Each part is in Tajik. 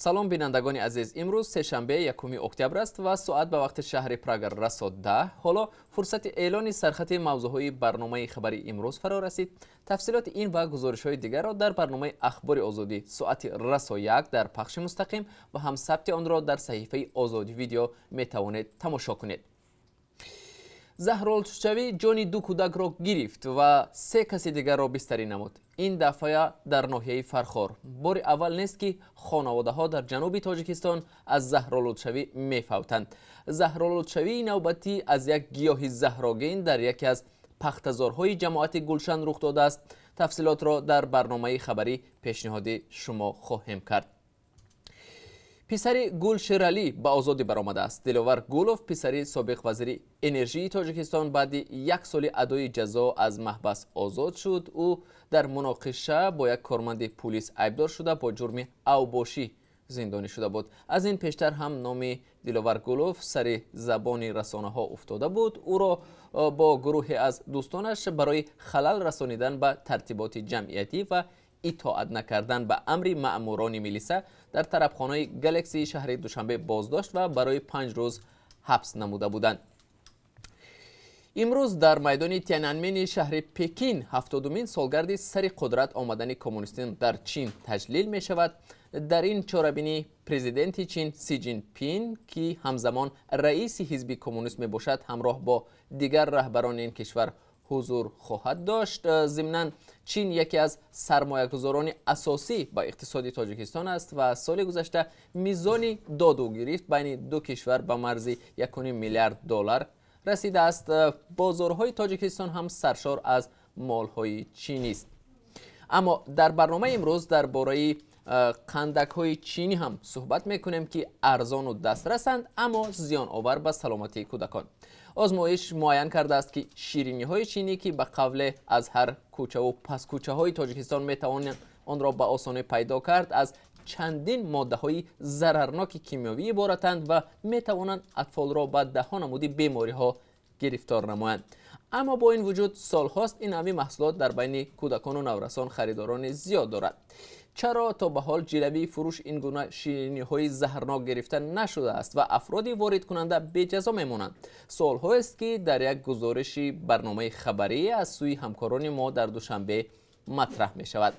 Салом, бинандагони азиз! Имрӯз сешанбе, 1 октябр аст ва соат ба вақти шаҳри Прага расо 10. Ҳоло фурсати эълони сархати мавзӯъҳои барномаи хабари имрӯз фаро расид. Тафсилоти ин ва гузоришҳои дигарро дар барномаи Ахбори Озодӣ соати расо 1 дар пахши мустақим ва ҳам сабти онро дар саҳифаи Озодӣ Видео метавонед тамошо кунед. Заҳролудшавӣ ҷони ду кӯдакро гирифт ва се каси дигарро бистарӣ намуд, ин дафъа дар ноҳияи Фархор. Бори аввал нест, ки хонаводаҳо дар ҷануби Тоҷикистон аз заҳролудшавӣ мефавтанд. Заҳролудшавии навбатӣ аз як гиёҳи заҳрогин дар яке аз пахтазорҳои ҷамоати Гулшан рух додааст. Тафсилотро дар барномаи хабарӣ пешниҳоди шумо хоҳем кард. Писари Гул Шералӣ ба озодӣ баромадааст. Диловар Гулов, писари собиқ вазири энержии Тоҷикистон, баъди як соли адои ҷазо аз маҳбас озод шуд. Ӯ дар муноқиша бо як корманди пулис айбдор шуда, бо ҷурми авбошӣ зиндонӣ шуда буд. Аз ин пештар ҳам номи Диловар Гулов сари забони расонаҳо уфтода буд. Ӯро бо гурӯҳе аз дӯстонаш барои халал расонидан ба тартиботи ҷамъиятӣ ва итоат накардан ба амри маъмурони милиса дар тарабхонаи Галексии шаҳри Душанбе боздошт ва барои 5 рӯз ҳабс намуда буданд. Имрӯз дар майдони Тяньанмени шаҳри Пекин 70-умин солгарди сари қудрат омадани коммунистон дар Чин таҷлил мешавад. Дар ин чорабинӣ президенти Чин Си Ҷинпин, ки ҳамзамон раиси ҳизби коммунист мебошад, ҳамроҳ бо дигар раҳбарони ин кишвар ҳузур хоҳад дошт. Зимнан, Чин яке аз сармоягузорони асосӣ ба иқтисоди Тоҷикистон аст ва соли гузашта мизони доду гирифт байни ду кишвар ба марзи 1 миллиард доллар расидааст. Бозорҳои Тоҷикистон ҳам саршор аз молҳои чинист. Аммо дар барномаи имрӯз дар бораи қандакҳои чинӣ ҳам суҳбат мекунем, ки арзону дастрасанд, аммо зиёновар ба саломатии кӯдакон. Озмоиш муайян кардааст, ки шириниҳои чинӣ, ки ба қавле аз ҳар кӯчаву паскӯчаҳои Тоҷикистон метавон онро ба осонӣ пайдо кард, аз чандин моддаҳои зарарноки кимиёвӣ иборатанд ва метавонанд атфолро ба даҳҳо намуди бемориҳо гирифтор намоянд. Аммо бо ин вуҷуд солҳост ин навъи маҳсулот дар байни кӯдакону наврасон харидорони зиёд дорад. Чаро то ба ҳол ҷилавии фурӯш ин гуна шириниҳои заҳрнок гирифта нашудааст ва афроди воридкунанда беҷазо мемонанд? Суолҳоест, ки дар як гузориши барномаи хабарӣ аз сӯи ҳамкорони мо дар Душанбе матраҳ мешавад.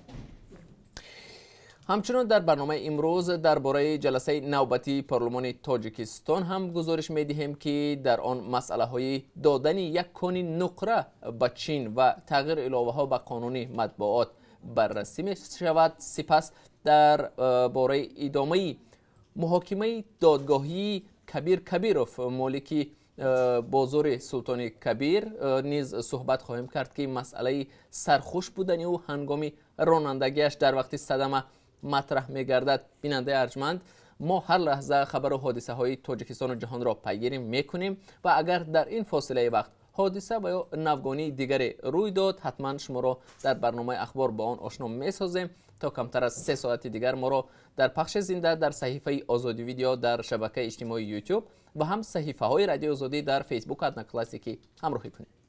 Ҳамчунон, дар барномаи имрӯз дар бораи ҷаласаи навбатии парлумони Тоҷикистон ҳам гузориш медиҳем, ки дар он масъалаҳои додани як кони нуқра ба Чин ва тағйиру иловаҳо ба қонуни матбуот баррасӣ мешавад. Сипас дар бораи идомаи муҳокимаи додгоҳии Кабир Кабиров, молики бозори Султони Кабир, низ суҳбат хоҳем кард, ки масъалаи сархуш будани ӯ ҳангоми ронандагиаш дар вақти садама матраҳ мегардад. Бинандаи арҷманд, мо ҳар лаҳза хабару ҳодисаҳои Тоҷикистону ҷаҳонро пайгирӣ мекунем ва агар дар ин фосилаи вақт ҳодиса ва ё навгонии дигаре рӯй дод, ҳатман шуморо дар барномаи ахбор ба он ошно месозем. То камтар аз 3 соати дигар моро дар пахши зинда дар саҳифаи Озодӣ Видео дар шабакаи иҷтимоии Ютуб ва ҳам саҳифаҳои Радиои Озодӣ дар Фейсбук, Одноклассники ҳамроҳӣ кунед.